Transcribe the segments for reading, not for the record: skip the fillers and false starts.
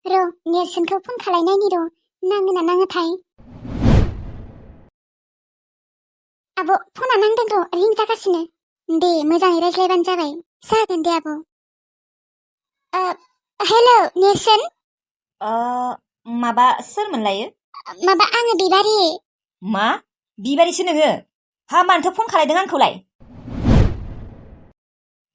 र' नेरसोनखौ फन खालायनायनि र' नाङोना नाङाथाय। आब' फना नांदों र' रिं जागासिनो। दे मोजाङै रायज्लायबानो जाबाय। जागोन दे आब'। हेल' नेरसोन। माबा सोरमोनलायो? माबा आङो बिबारि। मा? बिबारिसो नोङो? हा मानोथो फन खालायदों आंखौलाय?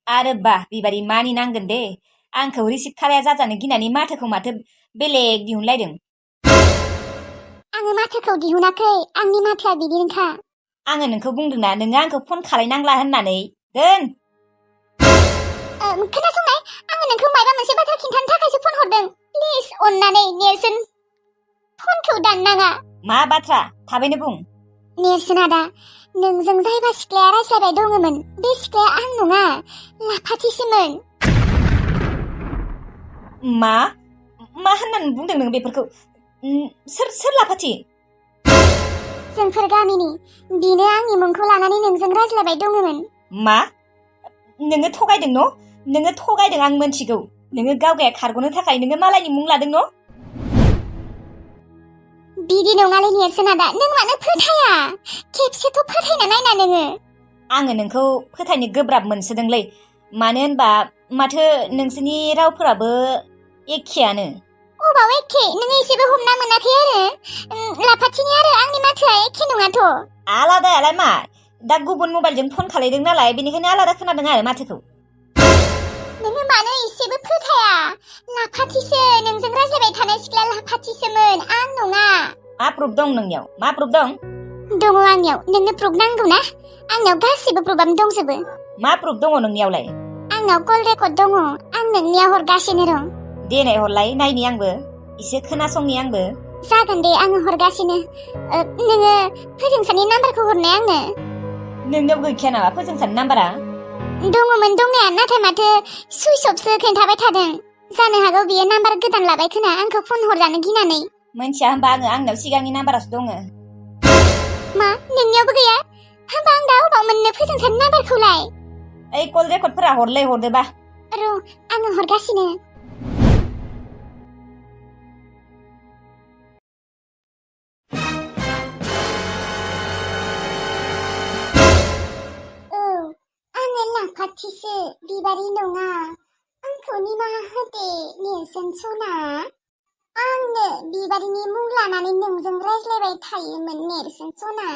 आरो बा बिबारि मानि नांगोन दे। आंखौ रिसिभ खालाया जाजानो गिनानै माथोखौ माथो बेलेग दिहुनलायदों। आङो माथोखौ दिहुनाखै, आंनि माथोआ बिदिनोखा। आङो नोंखौ बुंदोंना नोङो आंखौ फन खालायनांला होननानै। दोन। खोनासंनाय, आङो नोंखौ माबा मोनसे बाथ्रा खिन्थानो थाखायसो फन हरदों। प्लिज अननानै नेरसोन फनखौ दाननाङा। मा बाथ्रा? थाबैनो बुं। नेरसोन आदा, नोंजों जायबा सिख्लाया रायज्लायबाय दङमोन बे सिख्लाया आं नङा, लाफाथिसोमोन। मा? मा होननानै बुंदों नों बेफोरखौ? सोर लाफाथि? जोंफोर गामिनि। बिनो आंनि मुंखौ लानानै नोंजों रायज्लायबाय दङमोन। मा? नोङो थगायदों न'? नोङो थगायदों, आं मोनथिगौ। नोङो गावगाया खारग'नो थाखाय नोङो मालायनि मुं लादों न'? बिदि नङालै नेरसोन आदा, नों मानो फोथाया? खेबसेथ' फोथायना नायना नोङो। आङो नोंखौ फोथायनो गोब्राब मोनसोदोंलै। मानो होनबा माथो नोंसोरनि रावफोराबो एखेयानो। अबाव एखे? नोङो एसेबो हमना मोनाखै आरो? लाफाथिनि आरो आंनि माथोआ एखे नङाथ'। आलादायालाय मा? दा गुबुन मबाइलजों फन खालायदों नालाय, बेनिखायनो आलादा खोनादों आरो माथोखौ। नोङो मानो एसेबो फोथाया? लाफाथिसो, नोंजों रायज्लायबाय थानाय सिख्ला लाफाथिसोमोन, आं नङा। मा प्रुफ दं नोंनियाव? मा प्रुफ दं? दङ आंनियाव। नोंनो प्रुफ नांगौ ना? आंनाव गासिबो प्रुफआनो दंजोबो। मा प्रुफ दङ नोंनियावलाय? आंनाव कल रेकर्ड दङ, आं नोंनियाव हरगासिनो र'। देनाय हरलाय, नायनि आंबो एसे खोनासंनि आंबो। जागोन दे, आङो हरगासिनो। नोङो फोजोंसानि नाम्बारखौ हरनाय आंनो। नोंनियाव गैखाया नामा फोजोंसानि नाम्बारा? दङमोन दंनाया, नाथाय माथो सुइच अफसो खोन्थाबाय थादों। जानो हागौ बियो नाम्बार गोदान लाबाय खोना, आंखौ फन हरजानो गिनानै। मोनथिया होनबा आंनाव सिगांनि नाम्बारासो दङ। मा? नोंनियावबो गैया? होनबा आं दा अबाव मोननो फोजोंसानि नाम्बारखौलाय? ओइ कल रेकर्डफोरा हरदोबा। र' आङो हरगासिनो। औ, आङो लाफाथिसो, बिबारि नङा। आंखौ निमाहा होदे नेरसोन सना। आंनो बिबारिनि मुं लानानै नोंजों रायज्लायबाय थायोमोन नेरसोन सना।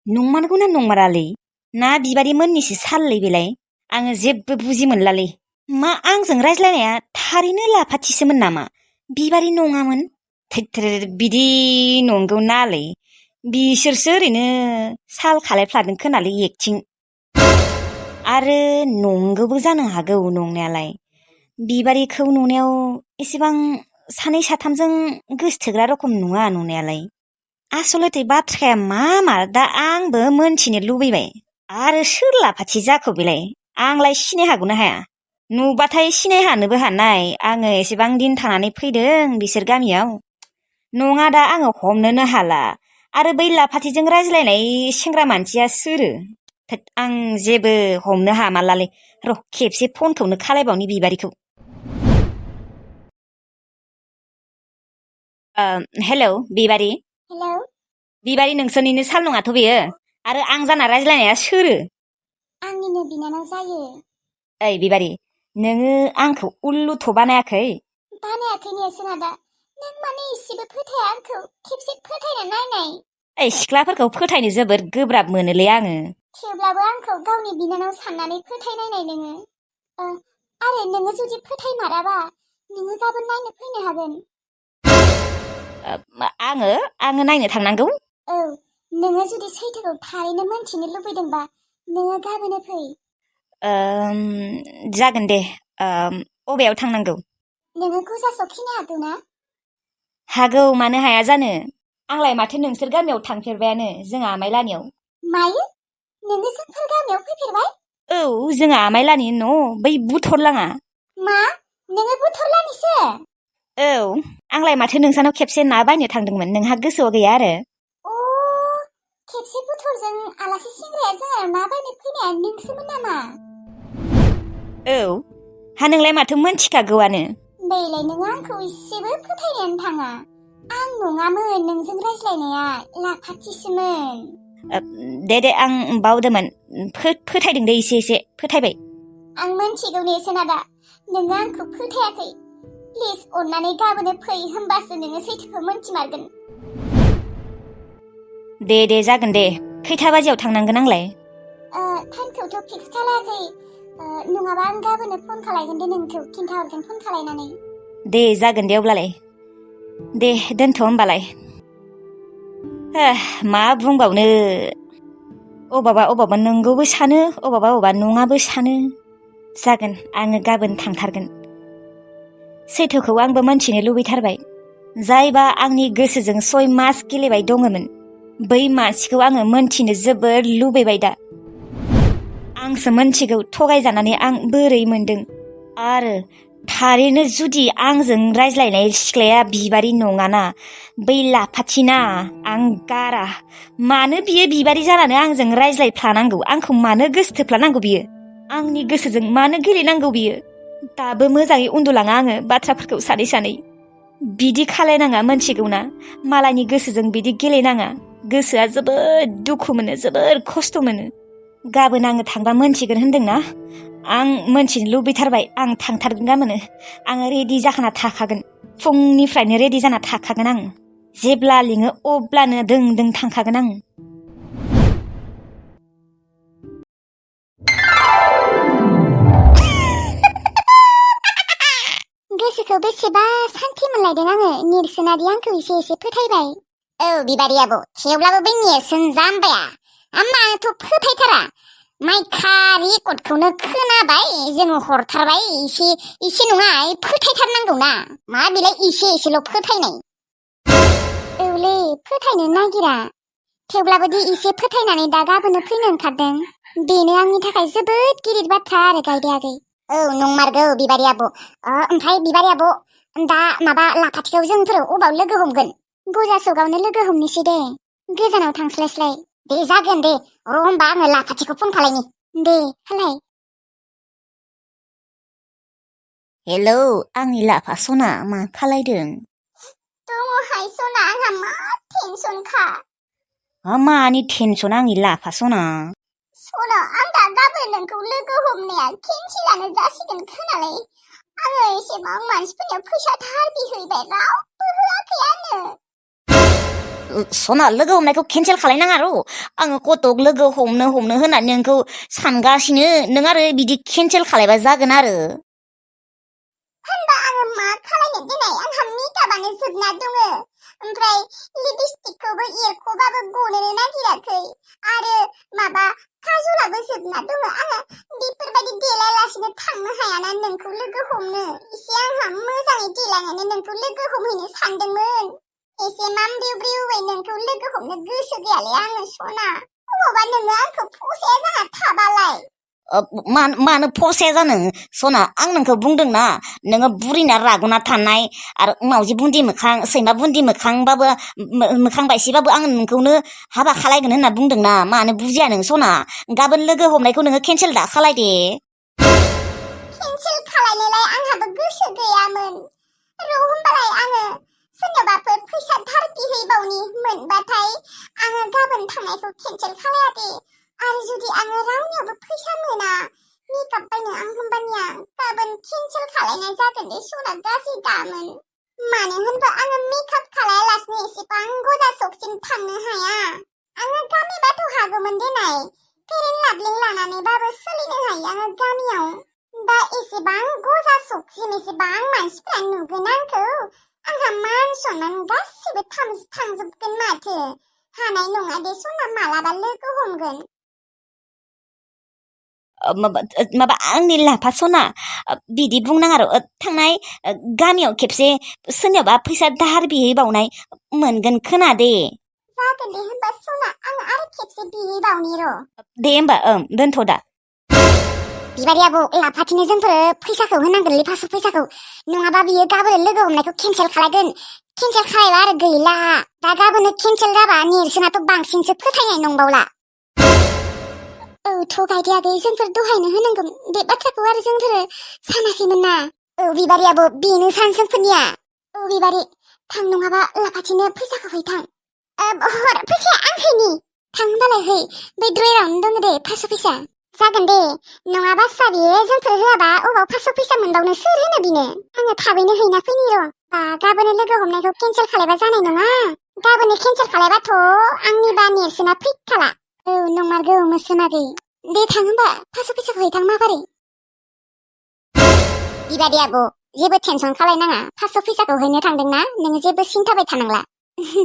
नंमारगौना नंमारालै? ना बिबारि मोननिसो साललै बेलाय? आङो जेबो बुजि मोनलालै। मा आंजों रायज्लायनाया थारैनो लाफाथिसोमोन नामा? बिबारि नङामोन? बिदि नंगौ नालै। बिसोरसो ओरैनो साल खालायफ्लादों खोनालै एक्टिं। आरो नंगौबो जानो हागौ नंनायालाय। बिबारिखौ नुनायाव एसेबां सानै साथामजों गोसथोग्रा रखम नुवा नुनायालाय। आसलथे बाथ्राया मा दा आंबो मोनथिनो लुबैबाय। आरो सोर लाफाथि जाखो बेलाय? आंलाय सिनाय हागौना हाया? नुबाथाय सिनाय हानोबो हानाय। आङो एसेबां दिन थानानै फैदों बिसोर गामियाव। नङा दा आङो हमनोनो हाला। आरो बै लाफाथिजों रायज्लायनाय सेंग्रा मानसिया सोरो? आं जेबो हमनो हामालालै। र' खेबसे फनखौनो खालायबावनि बिबारिखौ। हेलौ बिबारि। हेलौ। बिबारि नोंसोरनिनो साल नङाथ' बेयो? आरो आं जाना रायज्लायनाया सोरो? आंनिनो बिनानाव जायो। ओइ बिबारि, नोङो आंखौ उल्लुथ' बानायाखै? बानायाखै नेरसोन आदा। नों माने एसेबो फोथाया आंखौ? खेबसे फोथायना नायनाय। ओइ सिख्लाफोरखौ फोथायनो जोबोद गोब्राब मोनोलै आङो। थेवब्लाबो आंखौ गावनि बिनानाव साननानै फोथायनायनाय नोङो। आरो नोङो जुदि फोथायमाराबा नोङो गाबोन नायनो फैनो हागोन। आङो नायनो थांनांगौ? औ, नोङो जुदि सैथोखौ थारैनो मोनथिनो लुबैदोंबा नोङो गाबोनो फै। जागोन दे। अबेयाव थांनांगौ? नोङो गजासआव फैनो हागौ ना? हागौ, मानो हाया जानो। आंलाय माथो नोंसोर गामियाव थांफेरबायानो, जोंहा आमायलानियाव। मायो? नोङो जोंफोर गामियाव फैफेरबाय? औ, जोंहा आमायलानि न' बै बुथरलाङा। मा? नोङो बुथरलानिसो? औ, आंलाय माथो नोंसानाव खेबसे ना बायनो थांदोंमोन, नोंहा गोसोआव गैया आरो? खेबसे बुथरजों आलासि सेंग्राया जोंहा ना बायनो फैनाया नोंसोमोन नामा? औ, हा नोंलाय माथो मोनथिखागौआनो। बेलाय नों आंखौ एसेबो फोथायनायानो थाङा। आं नङामोन नोंजों रायज्लायनाया लाफाथिसोमोन। दे आं बावदोंमोन। फोथायदों दे एसे फोथायबाय। आं मोनथिगौ नेर्सोन आदा, नोङो आंखौ फोथायाखै। प्लिज अननानै गाबोनो फै, होमबासो नोङो सैथोखौ मोनथिमारगोन। दे जागोन दे। खैथा बाजियाव थांनांगोन आंलाय? टाइमखौथ' फिक्स खालायाखै। नङाबा आं गाबोनो फन खालायगोन दे, नोंखौ खिन्थाहरगोन फन खालायनानै। दे जागोन दे अब्लालाय। दे दोनथ' होमबालाय। मा बुंबावनो, अबावबा नंगौबो सानो, अबावबा नङाबो सानो। जागोन, आङो गाबोन थांथारगोन। सैथोखौ आंबो मोनथिनो लुबैथारबाय। जायबा आंनि गोसोजों 6 मास गेलेबाय दङमोन, बै मानसिखौ आङो मोनथिनो जोबोर लुबैबाय दा। आंसो मोनथिगौ थगायजानानै आं बोरै मोनदों। आरो थारैनो जुदि आंजों रायज्लायनाय सिख्लाया बिबारि नङाना, बै लाफाथिना, आं गारा। मानो बियो बिबारि जानानै आंजों रायज्लायफ्लानांगौ? आंखौ मानो गोसोथोफ्लानांगौ बियो? आंनि गोसोजों मानो गेलेनांगौ बियो? दाबो मोजाङै उन्दुलाङा आङो बाथ्राफोरखौ सानै। बिदि खालायनाङा, मोनथिगौना? मालायनि गोसोजों बिदि गेलेनाङा। गोसोआ जोबोद दुखु मोनो, जोबोर खस्थ' मोनो। गाबोन आङो थांबा मोनथिगोन होन्दोंना? आं मोनथिनो लुबैथारबाय। आं थांथारगोन गाबोनो। आङो रेडि जाखाना थाखागोन। फुंनिफ्रायनो रेडि जाना थाखागोन आं। जेब्ला लिङो अब्लानो दों थांखागोन आं। गोसोखौ बेसेबा सान्थि मोनलायदों आङो, नेर्सोनादि आंखौ एसे फोथायबाय। औ बिबारि आब', थेवब्लाबो बै नेर्सोन जाम्बाया आंथ' फोथायथारा। माइखा रेकर्डखौनो खोनाबाय, जोङो हरथारबाय। एसे नङा, फोथायथारनांगौना। मा बेलाय एसेल' फोथायनाय? औलै, फोथायनो नागिरा। थेवब्लाबो दि एसे फोथायनानै दा गाबोनो फैनो ओंखारदों, बेनो आंनि थाखाय जोबोद गिदिर बाथ्रा आरो गायदे आगै। औ नंमारगौ बिबारि आब'। ओमफ्राय बिबारि आब', दा लाफाथिखौ जोंफोर अबाव लोगो हमगोन? बजा सगावनो लोगो हमनोसै दे, गोजानाव थांस्लायस्लाय। दे जागोन दे, र' होमबा आङो लाफाथिखौ फन खालायनि। दे खालाय। हेलौ, आंनि लाफा सना, मा खालायदों? दङहाय सना, आंहा मा टेनसनखा। मानि टेनसन आंनि लाफा सना? सना, आं दा गाबोन नोंखौ लोगो हमनाया केन्सेलानो जासिगोन खोनालै। आङो एसेबां मानसिफोरनो फैसा धार बिहैबाय, रावबो होआखै आंनो। सना, लोगो हमनायखौ केन्सेल खालायनाङा र'। आङो कतक लोगो हमनो होननानै नोंखौ सानगासिनो। नों आरो बिदि केन्सेल खालायबा जागोन आरो। होनबा आङो मा खालायनो दिनै? आंहा मेकआपआनो जोबना दङ। ओमफ्राय लिपस्टिकखौबो एरख'बाबो गनोनो नागिराखै। आरो काजलाबो जोबना दङ। आङो बेफोरबायदि देलायालासिनो थांनो हायाना नोंखौ लोगो हमनो। एसे आंहा मोजाङै देलायनानै नोंखौ लोगो हमहैनो सानदोंमोन। एसे मामब्रिउ नोंखौ लोगो हमनो गोसो गैयालै आङो सना। अबावबा नोङो आंखौ फसाया जाना थाबालाय? मानो फसाया जानो सना? आं नोंखौ बुंदोंना, नोङो बुरिना रागना थानाय आरो मावजि बुन्दि मोखां, सैमा बुन्दि मोखांबाबो, मोखां बायसेबाबो आं नोंखौनो हाबा खालायगोन होनना बुंदोंना। मानो बुजिया नों सना? गाबोन लोगो हमनायखौ नोङो केन्सेल दा खालाय दे। केन्सेल खालायनोलाय आंहाबो गोसो गैयामोन। र' होमबालाय आङो सोरनोबाफोर फैसा धार बिहैबावनि, मोनबाथाय आङो गाबोन थांनायखौ केन्सेल खालाया दे। आरो जुदि आङो रावनियावबो फैसा मोना मेकआप बायनो, आं होमबानिया गाबोन केन्सेल खालायनाय जागोन दे सना, गाज्रि दामोन। मानो होनबा आङो मेकआप खालायालासिनो एसेबां गजा सकसिम थांनो हाया। आङो गामिबाथ' हागौमोन देनाय, फेरेन लाबलिं लानानैबाबो सोलिनो हायो आङो गामियाव। दा एसेबां गजा सकसिम एसेबां मानसिफ्रा नुगोन आंखौ, आंहा मान सनमान गासिबो थांजोबगोन माथो। हानाय नङा दे सना, मालाबा लोगो हमगोन। आंनि लाफा सना, बिदि बुंनाङा र'। थांनाय गामियाव खेबसे सोरनियावबा फैसा दाहार बिहैबावनाय मोनगोन खोना दे। जागोन दे होनबा सना, आं आरो खेबसे बिहैबावनि र'। दे होमबा दोनथ' दा। बिबारि आब', लाफाथिनो जोंफोरो फैसाखौ होनांगोनलै, 500 फैसाखौ। नङाबा बियो गाबोन लोगो हमनायखौ केन्सेल खालायगोन। केन्सेल खालायबा आरो गैला। दा गाबोनो केन्सेल जाबा नेर्सोनाथ' बांसिनसो फोथायनाय नंबावला। थ' गायदे आगै जोंफोर दहायनो होनांगोन बे बाथ्राखौ आरो जोंफोरो सानाखैमोन ना। बिबारि आब' बेनो सान जोंफोरनिया। बिबारि थां नङाबा लाफाथिनो फैसाखौ है थां। हर फैसाया आं हैनि। थां होनबालाय है बै ड्रयारावनो दङ दे 500 फैसा। जागोन दे नङाबा बियो जोंफोर होआबा अबाव 500 फैसा मोनबावनो सोर होनो बिनो। आङो थाबैनो हैना फैनि र'। गाबोनो लोगो हमनायखौ केन्सेल खालायबा जानाय नङा। गाबोनो केन्सेल खालायबाथ' आंनिबा नेरसोना फैखाला। नंमारगौ मोस्रोम आगै। दे थां होनबा 500 फैसाखौ हैथां माबारै। बिबारि आब' जेबो टेनसन खालायनाङा 500 फैसाखौ हैनो थांदोंना नोङो जेबो सिन्थाबाय थानांला।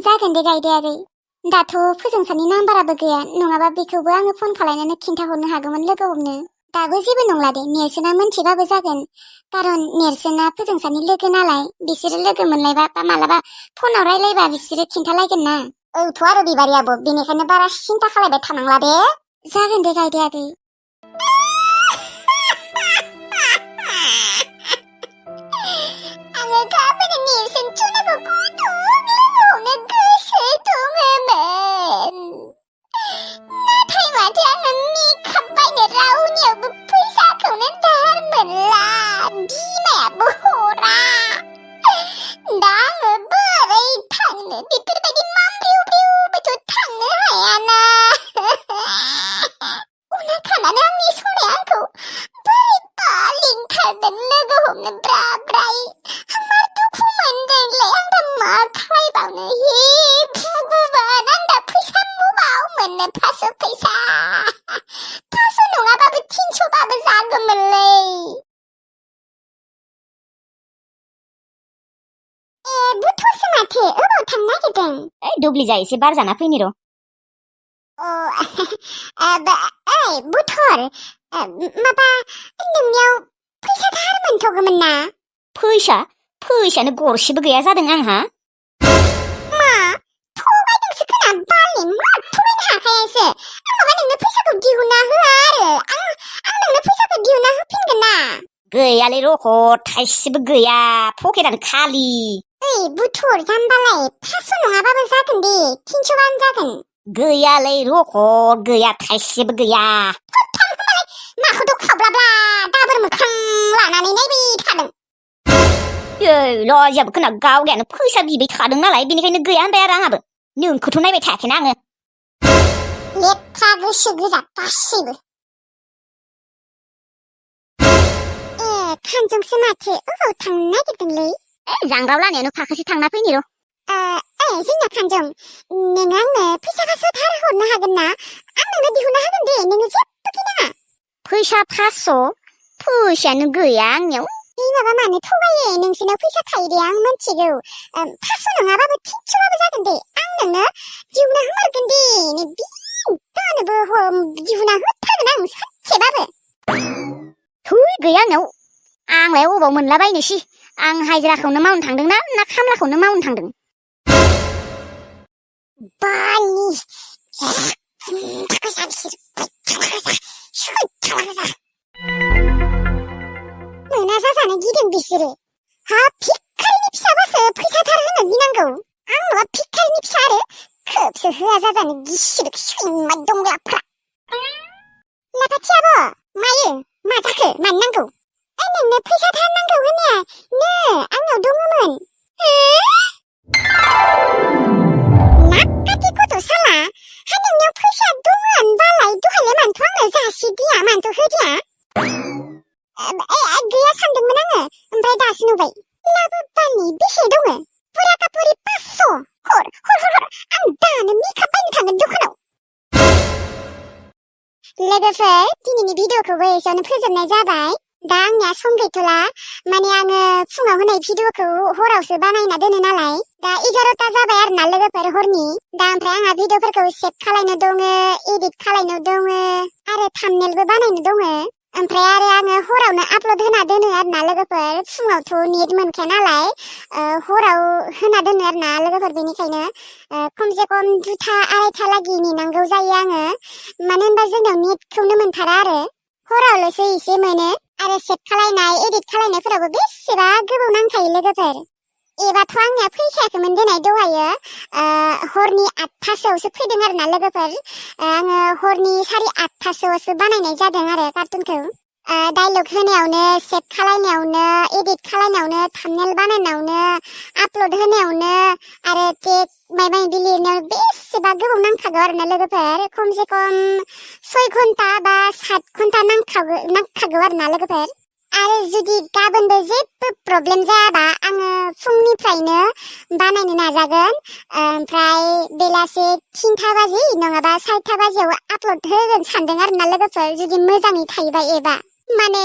जागोन दे गायदे आगै। दाथ' फोजोंसानि नाम्बाराबो गैया नङाबा बेखौबो आङो फन खालायनानै खिन्थाहरनो हागौमोन लोगो हमनो। दाबो जेबो नंला दे नेरसोना मोनथिबाबो जागोन। कारन नेरसोना फोजोंसानि लोगो नालाय बिसोरो लोगो मोनलायबा बा मालाबा फनाव रायलायबा बिसोरो खिन्थालायगोन ना। थ' आरो बिबारि आब' बेनिखायनो बारा सिन्था खालायबाय थानांला दे। जागोन दे गायदे आगै। आङो गाबोनो नेरसोन सनाखौ गुदुं लोगो हमनो गोसो दङमोन। नाथाय माथो आङो मेकआप बायनो रावनियावबो फैसाखौनो दाहार मोनला। बिमायाबो हरा। दा आङो बोरै थांनो बेफोरबायदि मामब्रिउब्रिउबोथ' थांनो हायाना। उना खानानै आंनि सनाया आंखौ बोरैबा लिंथारदों लोगो हमनो ब्रा ब्राय। आं मा दुखु मोनदोंलै आं दा मा खालायबावनो हे भगबान आं दा फैसा मबाव मोननो 500 फैसा। 500 नङाबाबो 300 बाबो जागौमोनलै। बुथरसो माथो अबाव थांनो नागिरदों? दुब्लि जा एसे बार जाना फैनि र'। बुथर माबा नोंनियाव फैसा दाहार मोनथ'गौमोन ना? फैसानो गरसेबो गैया जादों आंहा। मा थगायदोंसो खोना बालनि मा थगायनो हाखायासो। आं माबा नोंनो फैसाखौ दिहुनना होआ आरो आं नोंनो फैसाखौ दिहुनना होफिनगोन ना। गैयालै रख' थाइसेबो गैया पकेटानो खालि। बुथुर जाम्बालाय 500 नङाबाबो जागोन दे 300 बानो जागोन। गैयालै रख' गैया थाइसेबो गैया। माखौथ' खाब्लाब्ला दाबोर मोखां लानानै नायबाय थादों। लजियाबो खोना गावगायानो फैसा बिबाय थादों नालाय बेनिखायनो गैया होनबाय आरो आंहाबो। नोंखौथ' नायबाय थायाखैना आङो। लेथ्रा गोसो गोजा गासैबो। खानजंसो माथो अबाव थांनो नागिरदोंलै? जांगाव लानायावनो फाखोसे थांना फैनि र'। जोंना खानजं नोङो आंनो फैसा 500 धार हरनो हागोन ना? आं नोंनो दिहुनना होगोन दे नोङो जेबो गिनाङा। फैसा 500 फैसायानो गैया आंनियाव। माबा मानो थगायो नोंसिनाव फैसा थायो दे आं मिथिगौ। 500 नङाबाबो 300 बाबो जागोन दे आं नोंनो दिहुनना होमारगोन दे। दानोबो दिहुनना होथारगोन आं सानसेबाबो। गैया आंनाव। आंलाय अबाव मोनलाबायनोसै। आं हाजिराखौनो मावनो थांदों ना खामलाखौनो मावनो थांदों। बालनि मोना जाजानो गिदों बिसोरो। भिखारिनि फिसाबासो फैसा धार होनो गिनांगौ। आं न'आ भिखारिनि फिसा आरो खोबसो होआ जाजानो गिसिरो सैमा दंग्लाफ्रा। लाफाथि आब' मायो मा जाखो मानो नांगौ? नोंनो फैसा धार नांगौ होननाया नो आंनाव दङमोन। नाकाति गथ' साला नोंनियाव फैसा दङआनो बालाय दहायलाय मानोथ' आंनो जासिदिया मानोथ' होदिया? गैया सानदोंमोन आङो ओमफ्राय दासो नुबाय। लाबोबानि बेसे दङ? फुरा कापुरि 500। हर आं दानो मेकआप बायनो थांगोन दखानाव। लोगोफोर दिनैनि भिडिअखौबो एसेयावनो फोजोबनाय जाबाय। दा आंनिया सम गैथ'ला माने आङो फुङाव होनाय भिडिअखौ हरावसो बानायना दोनो नालाय दा 11ता जाबाय आरोना लोगोफोर हरनि। दा ओमफ्राय आंहा भिडिअफोरखौ सेभ खालायनो दङ एडिट खालायनो दङ आरो थाम्बनेलबो बानायनो दङ। ओमफ्राय आरो आङो हरावनो आपल'ड होना दोनो आरोना लोगोफोर। फुङावथ' नेट मोनखाया नालाय हराव होना दोनो आरोना लोगोफोर। बेनिखायनो खमसे खम 2ता 2:30 लागि नेनांगौ जायो आङो। मानो होनबा जोंनाव नेटखौनो मोनथारा आरो हरावल'सो एसे मोनो। आरो सेभ खालायनाय एडिट खालायनायफोरावबो बेसेबा गोबाव नांखायो लोगोफोर। एबाथ' आंनिया फैखायाखैमोन दिनै दहायो हरनि 8थासोआवसो फैदों आरोना लोगोफोर आङो हरनि 8:30 बानायनाय जादों आरो कार्टुनखौ डायलग होनायावनो सेभ खालायनायावनो एडिट खालायनायावनो थाम्बनेल बानायनायावनो आपल'ड होनायावनो आरो टेग माबा माबि लिरनायाव बेसेबा गोबाव नांखागौ आरोना लोगोफोर खमसे खम 6 घन्टा बा 7 घन्टा नांखागौ आरोना लोगोफोर आरो जुदि गाबोनबो जेबो प्रब्लेम जायाबा आङो फुंनिफ्रायनो बानायनो नाजागोन ओमफ्राय बेलासे 3था बाजि नङाबा 4था बाजियाव आपल'ड होगोन सानदों आरोना लोगोफोर जुदि मोजाङै थायोबा एबा माने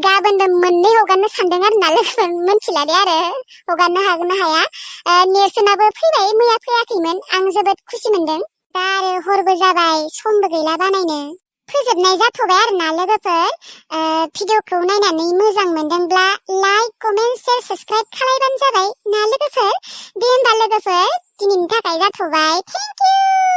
गाबोनबो मोननै हगारनो सानदों आरोना लोगोफोर मोनथिला दे आरो हगारनो हागोन ना हाया नेरसोनाबो फैबाय मैया फैयाखैमोन आं जोबोद खुसि मोनदों दा आरो हरबो जाबाय समबो गैला बानायनो फोजोबनाय जाथ'बाय आरोना लोगोफोर भिडिअखौ नायनानै मोजां मोनदोंब्ला लाइक कमेन्ट शेयार साबस्क्राइब खालायबानो जाबाय ना लोगोफोर दे होमबा लोगोफोर दिनैनि थाखाय जाथ'बाय थेंक इउ